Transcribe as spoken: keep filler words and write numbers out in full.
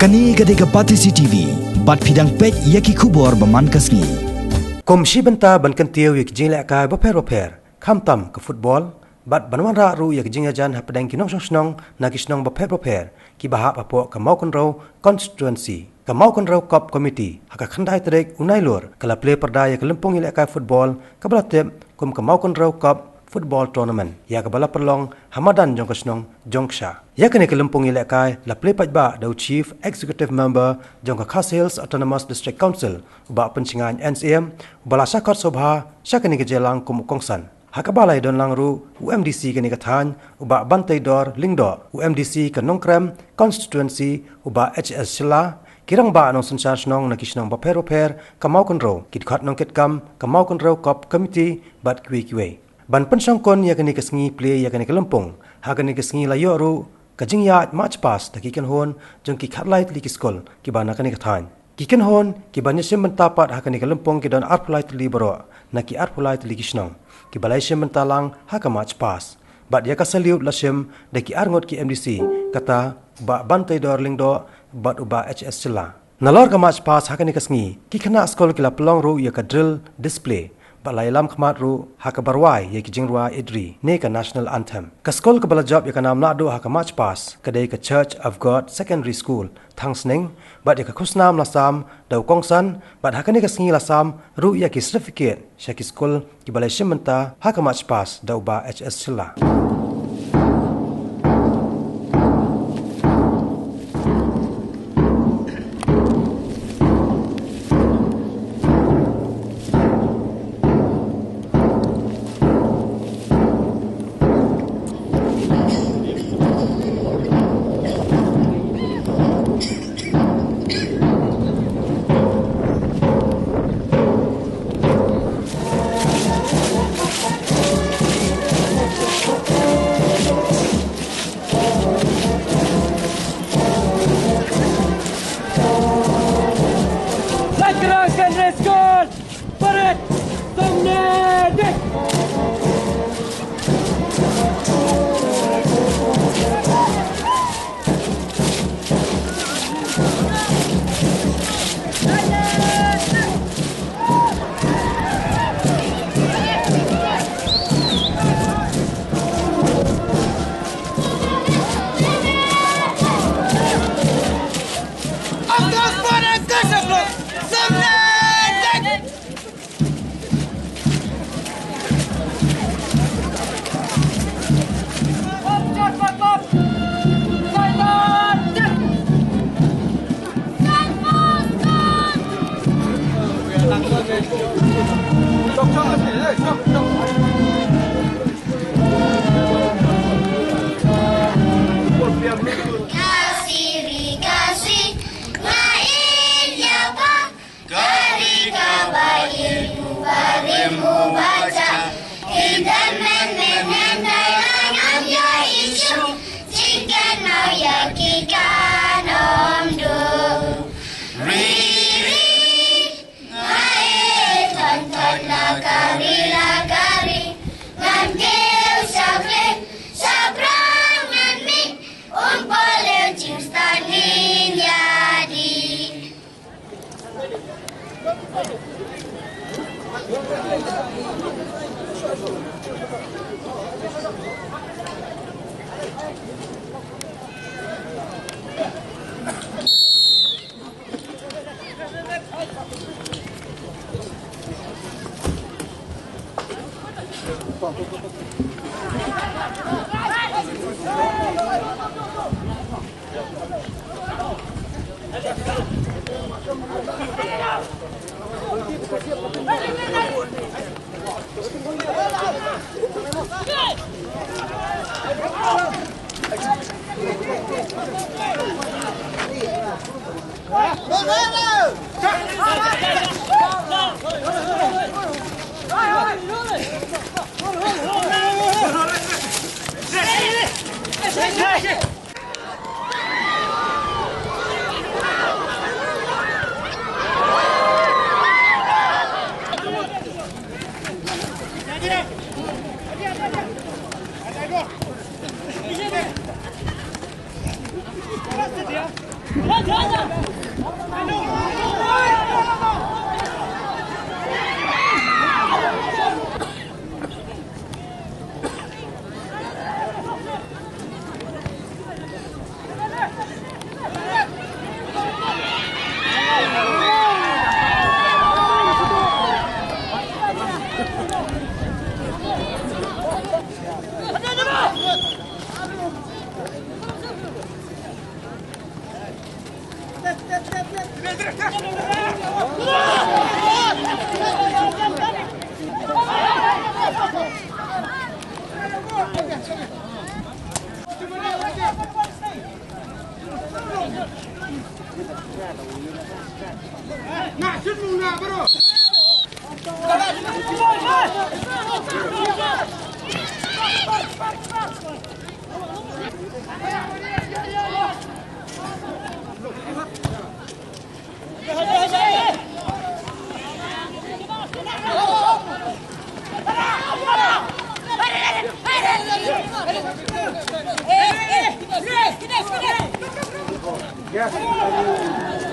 Kane ka dei ka Batesi T V, bad phi dang peit ïa ki khubor ba man ka sngi. Kum shi bynta ban kyntiew ïa ki jingïalehkai bapher bapher, khamtam ka football, bad ban wanrah ruh ïa ki jingïajan hapdeng ki nongshong shnong na ki shnong bapher bapher, kiba hap hapoh ka Mawkynrew constituency. Ka Mawkynrew Cup Committee, ha ka khyndai tarik u Nailur, ka la plie pyrda ïa ka lympung ïalehkai football, kaba la tip kum ka Mawkynrew Cup Football Tournament, ïa kaba la pynlong ha madan jong ka shnong Jongksha. Ïa kane ka lympung ïalehkai la plie paidbah da u Chief Executive Member jong ka Khasi Hills Autonomous District Council, u Bah Pynshngain N C M, uba la shah khot sngewbha sha kane ka jingïalang kum u kongsan. Ha kaba la ïadon lang ruh u M D C kane ka thaiñ, u Bah Banteidor Lyngdoh, u M D C ka Nongkrem constituency, u Bah H S Shylla, ki rangbah nongsynshar shnong na ki shnong bapher bapher ka Mawkynrew, ki dkhot nongkitkam ka Mawkynrew Cup Committee, bad kiwei kiwei. Ban pynshongkun ïa kane ka sngi plie ïa kane ka lympung, ha kane ka sngi la ïoh ruh ka jingïaid march past da ki kynhun jong ki khatlai tylli ki skul kiba na kane ka thaiñ. Ki kynhun kiban ïashim bynta pat ha kane ka lympung ki don arphew lai tylli baroh na ki arphew lai tylli ki shnong, kiba la ïashim bynta lang ha ka march past. Bad ïa ka salute la shim da ki arngut ki M D C, kata u Bah Banteidor Lyngdoh bad u Bah H S Shylla. Nalor ka march past ha kane ka sngi, ki khynnah skul ki la pynlong ruh ïa ka drill display, bad la ïalam khmat ruh ha kaba rwai ïa ki jingrwai ïeid ri ne ka National Anthem. Ka skul kaba la jop ïa ka nam naduh ha ka march past ka dei ka Church of God Secondary School, Thangsning, bad ïa ka khusnam la sam da u kongsan, bad ha kane ka sngi la sam ruh ïa ki certificate sha ki skul kiba la ïashim bynta ha ka march past da u Bah H S Shylla. Sakrang kan reskon, parit, somne, dik. Ka ri kaba ïeit u barim u bachah. Ki tymmen tymmen hynrei la ngam ïohi shuh. Jingkynmaw ïa ki kan ym duh. Ri ri, nga ïeit thon thon la ka ri la ka ri. Ngan kiew sha khlem sha prang ngan mih. Um pole jingstad ngin ïa dih. Yes.